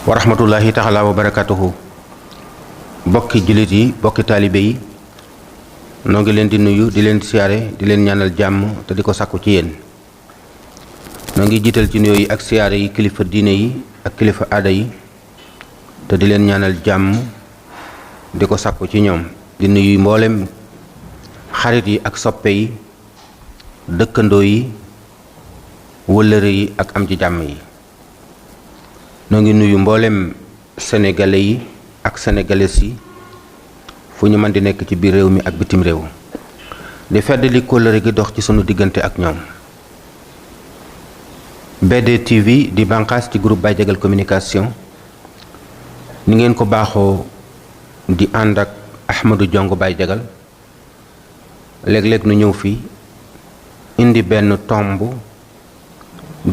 wa rahmatullahi taala wa barakatuhu. bokki jullit yi bokki taalibe yi noo ngi leen di nuyu di leen siyaare di leen ñaanal jàmm te di ko sàkku ci yéen. noo ngi jiital ci nuyoo yi ak siyaare yi kilifa diine yi ak kilifa aada yi te di leen ñaanal jàmm di ko sàkku ci ñoom. di nuyu mboolem xarit yi ak soppe yi dëkkandoo yi wëllëre yi ak am ci jàmm yi. noo ngi nuyu mboolem sénégalais yi ak sénégalaises yi fu ñu mën di nekk ci biir réew mi ak bitim réew di fedd li kóllëre gi dox ci sunu diggante ak ñoom. BD TV di bànqaas ci groupe Baye Diagal communication ni ngeen ko baaxoo di ànd ak Ahmadou Diongue Baye Diagal léeg-léeg nu ñëw fi indi benn tomb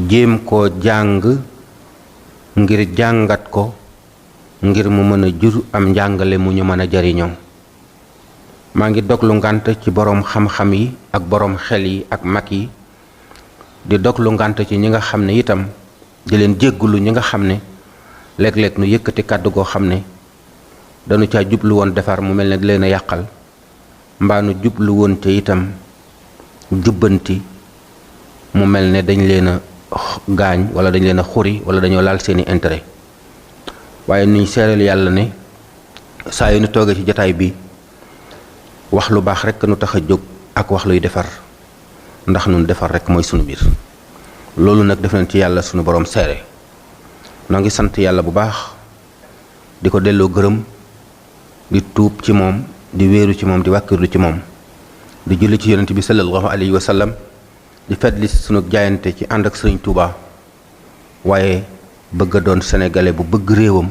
jéem koo jàng ngir jàngat ko ngir mu mën a jur am njàngale mu ñu mën a jariñoo. maa ngi doglu ngànt ci boroom xam-xam yi ak boroom xel yi ak mag yi di doglu ngànt ci ñi nga xam ne itam di leen jéggulu ñi nga xam ne léeg-léeg nu yëkkati kàddu goo xam ne dañu caa jublu woon defar mu mel ne di leen a yàqal mbaa nu jublu woon ca itam jubbanti mu mel ne dañ leen a gaañ wala dañ leen a xuri wala dañoo laal seeni intérêt. waaye nuñ seereel yàlla ne saa yu nu toogee ci jataay bi wax lu baax rekk nu tax a jóg ak wax luy defar ndax nun defar rekk mooy sunu biir. loolu nag def nañ ci yàlla sunu borom seere. noo ngi sant yàlla bu baax di ko delloo gërëm di tuub ci moom di wéeru ci moom di wàkkirlu ci moom di julli ci yonent bi sallallahu alayhi wa sallam di fetli sunu jaayante ci ànd ak sëriñ Touba waaye bëgg a doon sénégalais bu bëgg réewam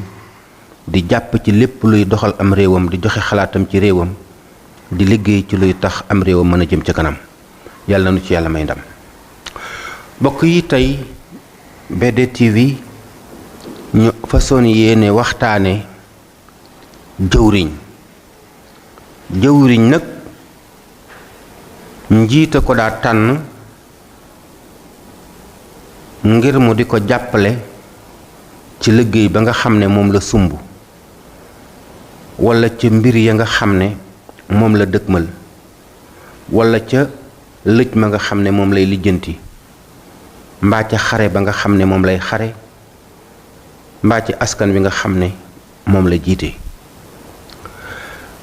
di jàpp ci lépp luy doxal am réewam di joxe xalaatam ci réewam di liggéey ci luy tax am réewam mën a jëm ca kanam. yàlla na nu ci yàlla may ndam. mbokk yi tey BD TV ñu façon yéene waxtaane jëwriñ nag njiita ko daa tànn ngir mu di ko jàppale ci liggéey ba nga xam ne moom la sumb walla ca mbir ya nga xam ne moom la dëkkmal walla ca lëj ma nga xam ne moom lay lijjanti mbaa ca xare ba nga xam ne moom lay xare mbaa ci askan wi nga xam ne moom la jiite.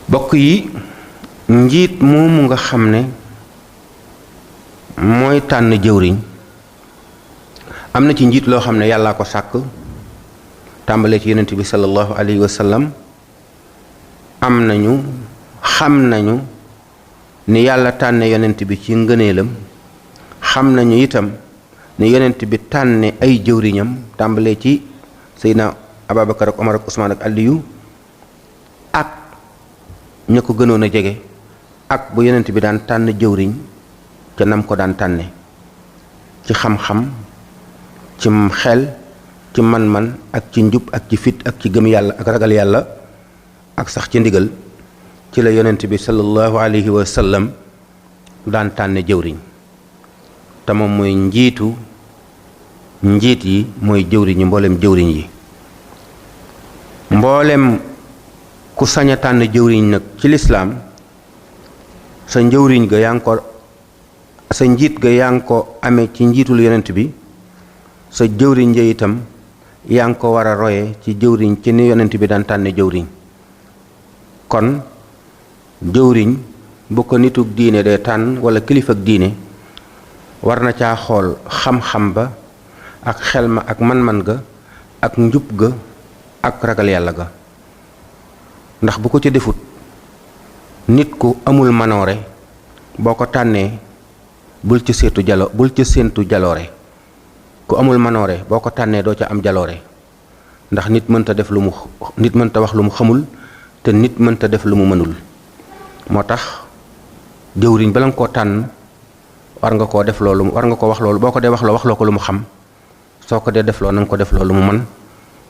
bokk yi njiit moomu nga xam ne mooy tànn jëwriñ am na ci njiit loo xam ne yàllaa ko sàkk tàmbalee ci yonent bi sallallahu alayhi wa sallam am nañu xam nañu ni yàlla tànne yonent bi ci ngëneelam xam nañu itam ni yonent bi tànne ay jëwriñam tàmbalee ci Seydina Ababacar ak Omar ak Ousmane ak Aliyu ak ña ko gënoon a jege ak bu yonent bi daan tànn jëwriñ ca nam ko daan tànne ci xam-xam ci xel ci man-man ak ci njub ak ci fit ak ci gëm yàlla ak ragal yàlla ak sax ci ndigal ci la yonent bi sallallahu alayhi wa sallam daan tànne jëwriñ te moom mooy njiit yi mooy jëwriñi mboolem jëwriñ yi. mboolem ku sañ a tànn jëwriñ nag ci lislaam sa njëwriñ ga yaa ngi ko sa njiit ga yaa ngi ko amee ci njiitul yonent bi sa jëwriñ ja itam yaa ngi ko war a roye ci jëwriñ ci ni yonent bi daan tànne jëwriñ. kon jëwriñ bu ko nitug diine dee tànn wala kilifa ak diine war na caa xool xam-xam ba ak xel ma ak man-man ga ak njub ga ak ragal yàlla ga ndax bu ko ca defut nit ku amul manoore boo ko tànnee bul ca séentu jaloore ku amul manoore boo ko tànnee doo ca am jaloore ndax nit mënta wax lu mu xamul te nit mënta def lu mu mënul. moo tax jëwriñ bala nga koo tànn war nga koo def loolu war nga ko wax loolu boo ko dee waxloo ko lu mu xam soo ko dee defloo na nga ko defloo lu mu mën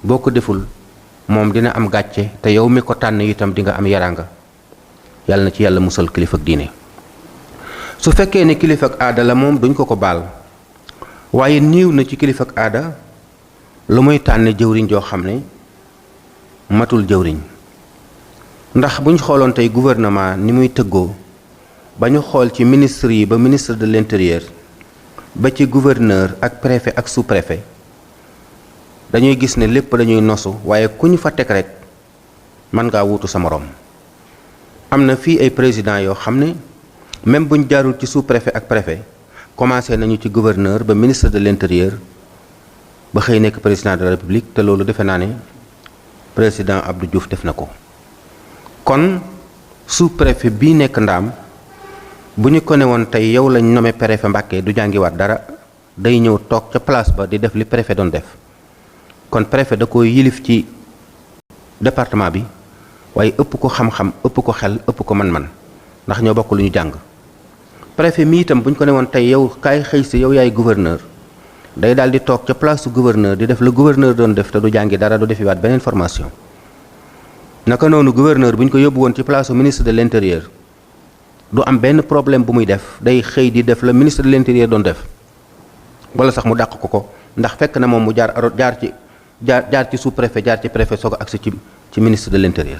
boo ko deful moom dina am gàcce te yow mi ko tànn itam di nga am yaraanga. yàlla na ci yàlla musal kilifa ak diine. su fekkee ne kilifa ak aada la moom duñ ko baal waaye niiw na ci kilifa ak aada lu muy tànn jëwriñ joo xam ne matul jëwriñ ndax buñ xooloon tey gouvernement ni muy tëggoo ba ñu xool ci ministre yi ba ministre de l'intérieur ba ci gouverneur ak préfet ak sous-préfet dañuy gis ne lépp dañuy nosu waaye ku ñu fa teg rek mën ngaa wuutu sa moroom. am na fii ay président yoo xam ne même buñ jaarul ci sous-préfet ak préfet commencé nañu ci gouverneur ba ministre de l'intérieur ba xëy nekk président de la république te loolu defe naa ne président Abdou Diouf def na ko. kon sous-préfet bii nekk Ndaam bu ñu ko ne woon tey yow lañ nommé préfet Mbacké du jàngiwaat dara day ñëw toog ca place ba di def li préfet doon def kon préfet da ko yilif ci département bi waaye ëpp ko xam-xam ëpp ko xel ëpp ko man-man ndax ñoo bokk lu ñu jàng. préfet mi itam bu ñu ko ne woon tey yow kaay xëy si yow yaay gouverneur day daal di toog ca place su gouverneur di def la gouverneur doon def te du jàngi dara du defiwaat beneen formation. naka noonu gouverneur bu ñu ko yóbbu woon ci place su ministre de l'intérieur du am benn problème bu muy def day xëy di def la ministre de l'intérieur doon def wala sax mu dàq ko ndax fekk na moom mu jaar ci sous-préfet jaar ci préfet soog a agsi ci ministre de l'intérieur.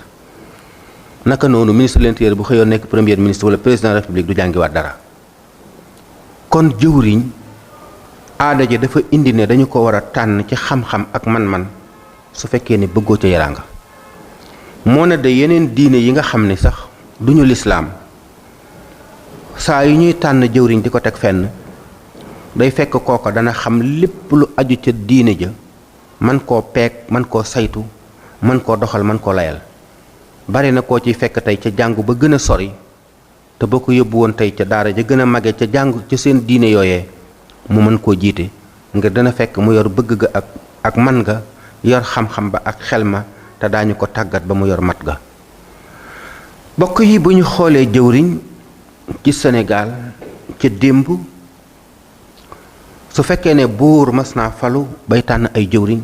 naka noonu ministre de l'intérieur bu xëyoon nekk premier ministre wala président de la république du jàngiwaat dara kon jëwriñ aada ji dafa indi ne dañu ko war a tànn ci xam-xam ak man-man su fekkee ne bëggoo ca yaraanga. moo ne de yeneen diine yi nga xam ne sax duñu lislaam saa yu ñuy tànn jëwriñ di ko teg fenn day fekk kooko dana xam lépp lu aju ca diine ja man koo peeg man koo saytu man koo doxal man koo layal. bari na koo ciy fekk tey ca jàngu ba gën a sori te boo ko yóbbu woon tey ca daara ja gën a mage ca jàngu ca seen diine yooyee mu mën koo jiite ngir dana fekk mu yor bëgg ga ak man nga yor xam-xam ba ak xel ma te daañu ko tàggat ba mu yor mat ga. bokk yi bu ñu xoolee jëwriñ ci Sénégal ca démb su fekkee ne buur mas naa falu bay tànn ay jëwriñ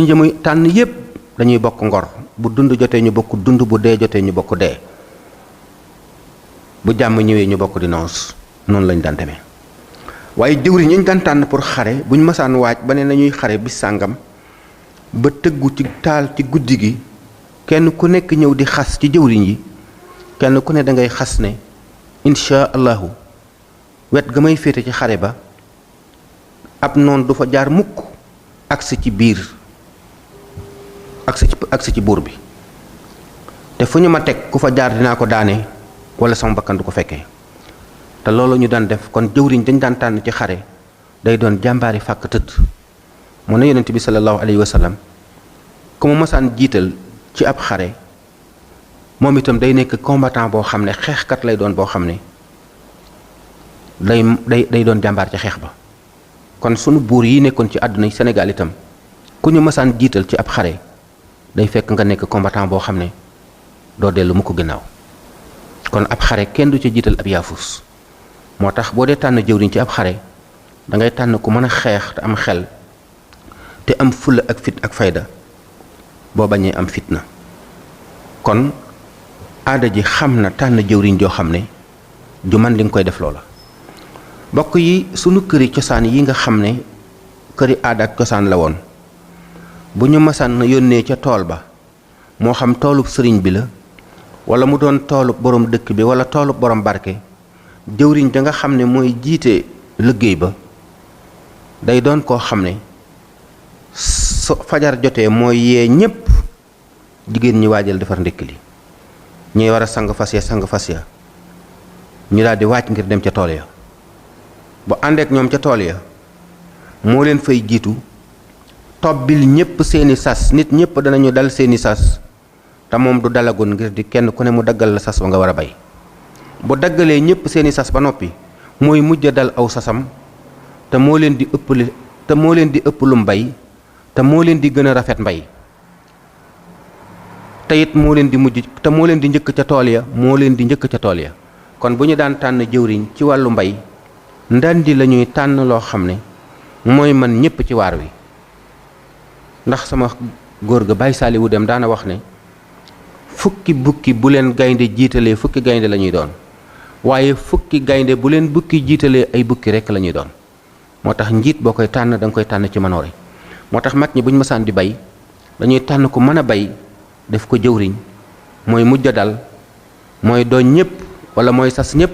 ja muy tànn yépp dañuy bokk ngor bu dund jotee ñu bokk dund bu dee jotee ñu bokk dee bu jàmm ñëwee ñu bokk di noos noonu lañ daan demee. waaye jëwriñ ñu daan tànn pour xare buñ masaan waaj ba ne nañuy xare bis sàngam ba tëggu ci taal ci guddi gi kenn ku nekk ñëw di xas ci jëwriñ yi kenn ku ne da ngay xas ne insha allahu wet ga may féete ci xare ba ab noon du fa jaar mukk agsi ci biir agsi ci buur bi te fu ñu ma teg ku fa jaar dinaa ko daane wala sama bakkan du ko fekkee. te loolu ñu daan def kon jëwriñ dañ daan tànn ci xare day doon jàmbaari fàkk tëdd. mu ne yonent bi sallallahu alayhi wa sallam ku mu masaan jiital ci ab xare moom itam day nekk combattant boo xam ne xeexkat lay doon boo xam ne day doon jàmbaar ci xeex ba. kon sunu buur yi nekkoon ci àdduna Sénégal itam ku ñu masaan jiital ci ab xare day fekk nga nekk combattant boo xam ne doo dellu mu ko gannaaw. kon ab xare kenn du ci jiital ab yaafus moo tax boo dee tànn jëwriñ ci ab xare da ngay tànn ku mën a xeex te am xel te am fulla ak fit ak fayda boo bañee am fitna. kon aada ji xam na tànn jëwriñ joo xam ne ju man li nga koy def loola. bokk yi sunu këri cosaan yi nga xam ne këri aada ak cosaan la woon bu ñu masaan yónnee ca tool ba moo xam toolub sëriñ bi la wala mu doon toolub borom dëkk bi wala toolub borom barke jëwriñ da nga xam ne mooy jiite liggéey ba day doon koo xam ne so fajar jotee mooy yee ñépp jigéen ñi waajal defar ndékki li ñuy war a sang fas ya ñu daal di waaj ngir dem ca tool ya bu àndeek ñoom ca tool ya moo leen fay jiitu tobbil ñépp seeni sas nit ñépp danañu dal seeni sas te moom du dalagun ngir di kenn ku ne mu daggal la sas wa nga war a bay. bu daggalee ñépp seeni sas ba noppi mooy mujj dal aw sasam te moo leen di ëpp lu mbay te moo leen di gën a rafet mbay te it moo leen di njëkk ca tool ya kon bu ñu daan tànn jëwriñ ci wàllu mbay ndandi la ñuy tànn loo xam ne mooy man ñépp ci waar wi ndax sama góor ga Baye Saliou dem daana wax ne fukki bukki bu leen gaynde jiitalee fukki gaynde la ñuy doon waaye fukki gaynde bu leen bukki jiitalee ay bukki rekk la ñuy doon. moo tax njiit boo koy tànn da nga koy tànn ci manoore moo tax mag ñi bu ñu masaan di bay dañuy tànn ku mën a bay def ko jëwriñ mooy mujj dal mooy doon ñëpp wala mooy sas ñëpp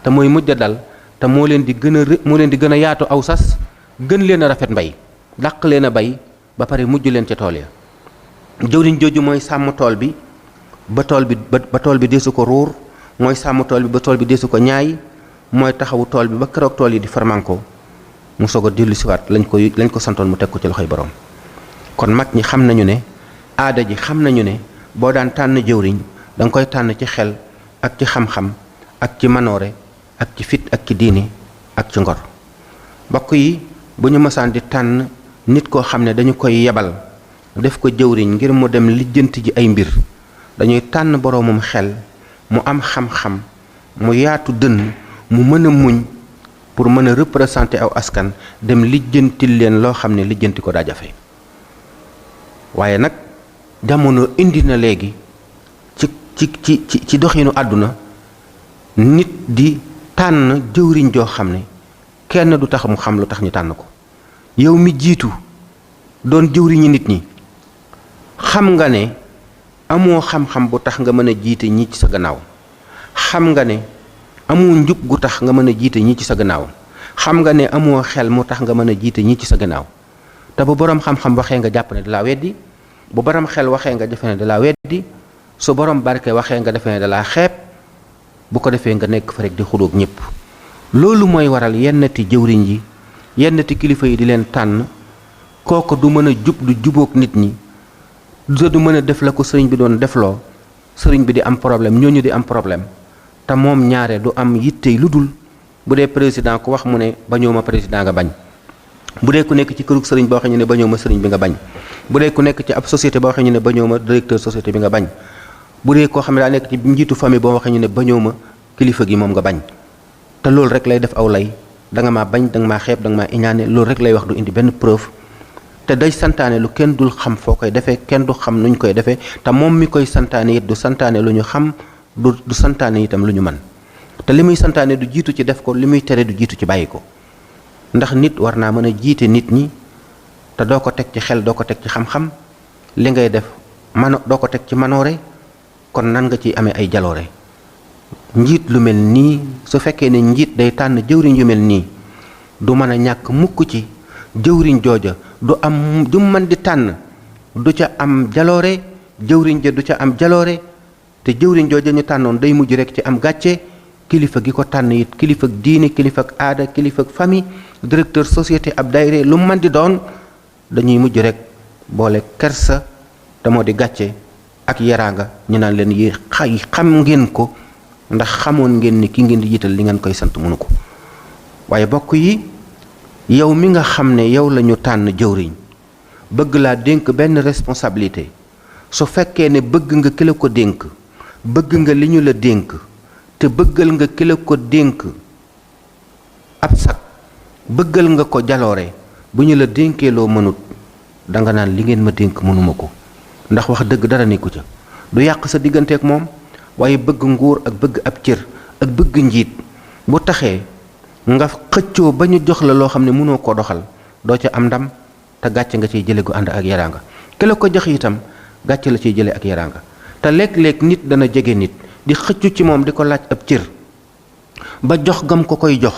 te mooy mujj dal te moo leen di gën a yaatu aw sas gën leen a rafet mbay dàq leen a bay ba pare mujj leen ca tool ya. jëwriñ jooju mooy sàmm tool bi ba tool bi deesu ko ruur, mooy sàmm tool bi ba tool bi deesu ko ñaay, mooy taxawu tool bi ba keroog tool yi di farmanko mu soog a dellu siwaat lañ ko santoon mu teg ko ci loxoy borom. kon mag ñi xam nañu ne aada ji xam nañu ne boo daan tànn jëwriñ da nga koy tànn ci xel ak ci xam-xam ak ci manoore ak ci fit ak ci diine ak ci ngor. mbokk yi bu ñu mësaan di tànn nit koo xam ne dañu koy yebal def ko jëwriñ ngir mu dem lijjanti ji ay mbir dañuy tànn boroomum xel mu am xam-xam mu yaatu dënn mu mën a muñ pour mën a représenter aw askan dem lijjantil leen loo xam ne lijjanti ko daa jafe. waaye nag jamono indi na léegi ci doxinu àdduna nit di tànn jëwriñ joo xam ne kenn du tax mu xam lu tax ñu tànn ko. yow mi jiitu doon jëwriñi nit ñi xam nga ne amoo xam-xam bu tax nga mën a jiite ñi ci sa gannaaw, xam nga ne amoo njub gu tax nga mën a jiite ñi ci sa gannaaw, xam nga ne amoo xel mu tax nga mën a jiite ñi ci sa gannaaw. te bu borom xam-xam waxee nga jàpp ne dalaa weddi, bu borom xel waxee nga defe ne dalaa weddi, su borom barke waxee nga defe ne dalaa xeeb, bu ko defee nga nekk fa rek di xudoog ñëpp. loolu mooy waral yennati jëwriñ yi yennati kilifa yi di leen tànn kooku du mën a du jubóog nit ñi, du mën a def la ko sëriñ bi doon defloo, sëriñ bi di am problème ñooñu di am problème. te moom ñaare du am yittey lu dul bu dee président ku wax mu ne bañoo ma président nga bañ, bu dee ku nekk ci kërug sëriñ boo xam ne bañoo ma sëriñ bi nga bañ, bu dee ku nekk ci ab société boo xam ne bañoo ma directeur société bi nga bañ, bu dee koo xam ne daa nekk ci njiitu famille boo waxee ñu ne bañoo ma kilifa gi moom nga bañ. te loolu rek lay def aw lay, da nga maa bañ, da nga maa xeeb, da nga maa iñaane, loolu rek lay wax, du indi benn preuve. te day santaane lu kenn dul xam foo koy defee, kenn du xam nuñ koy defee, te moom mi koy santaane it du santaane lu ñu xam, du santaane itam lu ñu man. te li muy santaane du jiitu ci def ko, li muy tere du jiitu ci bàyyi ko. ndax nit war naa mën a jiite nit ñi te doo ko teg ci xel, doo ko teg ci xam-xam, li ngay def doo ko teg ci manoore, kon nan nga ciy amee ay jaloore. njiit lu mel nii su fekkee ne njiit day tànn jëwriñ yu mel nii du mën a ñàkk mukk ci jëwriñ jooja du mën di tànn du ca am jaloore, jëwriñ ja du ca am jaloore, te jëwriñ jooja ñu tànnoon day mujj rek ci am gàcce. kilifa gi ko tànn it kilifa diine, kilifa aada, kilifa famille, directeur société, ab daayira, lu mën di doon dañuy mujj rek boole kersa te moo di gàcce ak yaraanga ñu naan leen yi xam ngeen ko ndax xamoon ngeen ni ki ngeen di jiital li ngeen koy sant mënu ko. waaye bokk yi yow mi nga xam ne yow la ñu tànn jëwriñ bëgg laa dénk benn responsabilité, su fekkee ne bëgg nga ki la ko dénk, bëgg nga li ñu la dénk, te bëggal nga ki la ko dénk ab sag, bëggal nga ko jaloore, bu ñu la dénkee loo mënut danga naan li ngeen ma dénk mënuma ko, ndax wax dëgg dara nekku ca. du yàq sa digganteek moom, waaye bëgg nguur ak bëgg ab cër ak bëgg njiit bu taxee nga xëccoo ba ñu jox la loo xam ne mënoo koo doxal, doo ca am ndam, te gàcce nga ciy jële gu ànd ak yaraanga. ki la ko jox itam gàcce la ciy jële ak yaraanga. te léeg-léeg nit dana jege nit di xëccu ci moom di ko laaj ab cër ba jox gam ko koy jox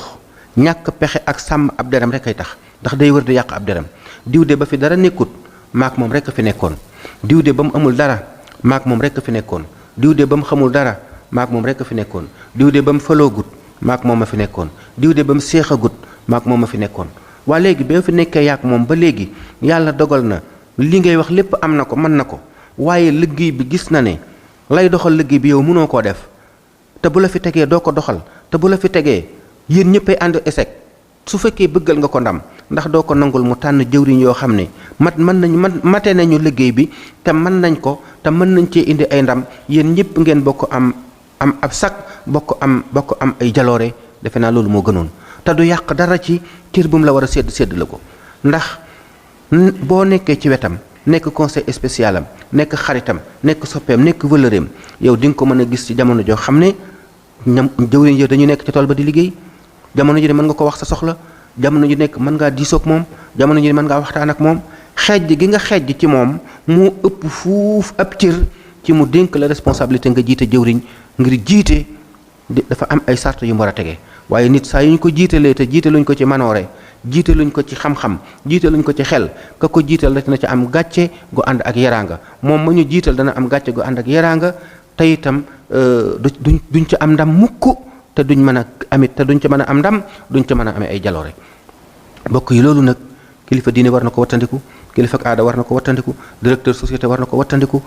ñàkk pexe ak sàmm ab deram rek ay tax, ndax day wër di yàq ab deram. diw de ba fi dara nekkut maak moom rek a fi nekkoon, diw de ba mu amul dara maak moom rek a fi nekkoon, diw de ba mu xamul dara maak moom rek a fi nekkoon, diw de ba mu faloogut maak moom a fi nekkoon, diw de ba mu séexagut maak moom a fi nekkoon. waa léegi ba fi nekkee yaak moom ba léegi yàlla dogal na li ngay wax lépp am na ko, mën na ko, waaye liggéey bi gis na ne lay doxal liggéey bi yow mënoo koo def, te bu la fi tegee doo ko doxal, te bu la fi tegee yéen ñëppay ànd échec. su fekkee bëggal nga ko ndam, ndax doo ko nangul mu tànn jëwriñ yoo xam ne mate nañu liggéey bi te mën nañ ko, te mën nañ cee indi ay ndam, yéen ñëpp ngeen bokk am ab sag, bokk am ay jaloore. defe naa loolu moo gënoon, te du yàq dara ci cër bu mu la war a sédd la ko. ndax boo nekkee ci wetam nekk conseil spécial am, nekk xaritam, nekk soppeem, nekk vëlëreem, yow di nga ko mën a gis ci jamono joo xam ne jëwriñ yi dañu nekk ci tool ba di liggéey. jamono ji ne mën nga ko wax sa soxla, jamono ji nekk mën ngaa diisoog moom, jamono ji mën ngaa waxtaan ak moom, xejj gi nga xejj ci moom moo ëpp fuuf ab cër ci mu dénk la responsabilité nga jiite jëwriñ ngir jiite dafa am ay sart yu mu war a tege waaye nit saa yu ñu ko jiitalee te jiitaluñ ko ci manoore jiitaluñ ko ci xam-xam jiitaluñ ko ci xel ka ko jiital dina ci am gàcce gu ànd ak yaraanga moom ma ñu jiital dana am gàcce gu ànd ak yaraanga te itam duñ ci am ndam mukk te duñ mën a amit te duñ ci mën a am ndam duñ ci mën a amee ay jaloore mbokk yi loolu nag kilifa diine war na ko wattandiku kilifa ak aada war na ko wattandiku directeur société war na ko wattandiku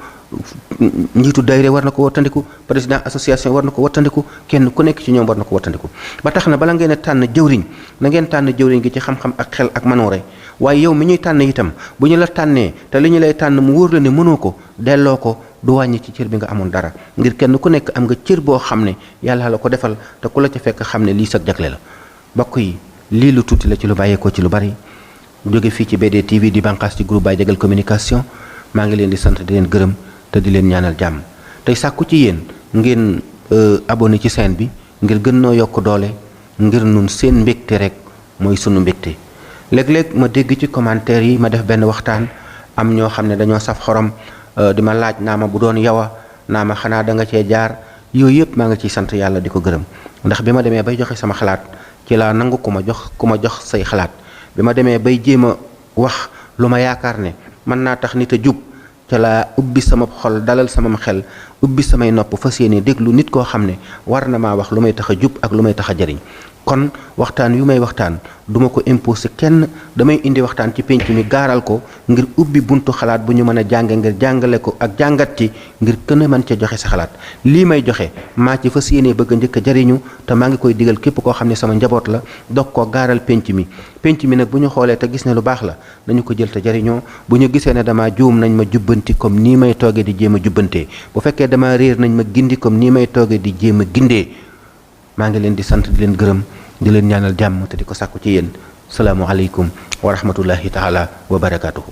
njiitu dayre war na ko wattandiku président association war na ko wattandiku kenn ku nekk ci ñoom war na ko wattandiku ba tax na bala ngeen a tànn jëwriñ na ngeen tànn jëwriñ gi ci xam-xam ak xel ak manoore waaye yow mi ñuy tànn itam bu ñu la tànnee te li ñu lay tànn mu wóor la ne mënoo ko delloo ko du wàññi ci cër bi nga amoon dara ngir kenn ku nekk am nga cër boo xam ne yàlla la ko defal te ku la ca fekk xam ne lii sa jagle la mbokk yi lii lu tuuti la ci lu bàyyeekoo ci lu bari jóge fii ci BDTV di bànqaas ci groupe Baye Diagal communication maa ngi leen di sant di leen gërëm te di leen ñaanal jàmm tey sàkku ci yéen ngeen abonné ci chaîne bi ngir gën noo yokk doole ngir nun seen mbégte rek mooy sunu mbégte léeg-léeg ma dégg ci commentaire yi ma def benn waxtaan am ñoo xam ne dañoo saf xorom di ma laaj naa ma bu doon yawa naa ma xanaa da nga cee jaar yooyu yëpp maa ngi ciy sant yàlla di ko gërëm ndax bi ma demee bay joxe sama xalaat ci laa nangu ku ma jox say xalaat bi ma demee bay jéem a wax lu ma yaakaar ne mën naa tax nit a jub ca laa ubbi sama xol dalal sama xel ubbi samay nopp fas yéene déglu nit koo xam ne war na maa wax lu may tax a jub ak lu may tax a jariñ kon waxtaan yu may waxtaan duma ko imposé kenn damay indi waxtaan ci penc mi gaaral ko ngir ubbi buntu xalaat bu ñu mën a jànge ngir jàngale ko ak jàngat ci ngir gën a mën ca joxe sa xalaat lii may joxe maa ci fas yéene bëgg a njëkk a jariñu te maa ngi koy digal képp koo xam ne sama njaboot la dog ko gaaral penc mi nag bu ñu xoolee te gis ne lu baax la nañu ko jël te jariñoo bu ñu gisee ne dama juum nañ ma jubbanti comme nii may toogee di jéem a jubbantee bu fekkee dama réer nañ ma gindi comme nii may toogee di jéem a gindee maa ngi leen di sant di leen gërëm di leen ñaanal jàmm te di ko sàkku ci yéen salaamu aleykum wa rahmatullahi taala wa barakaatuhu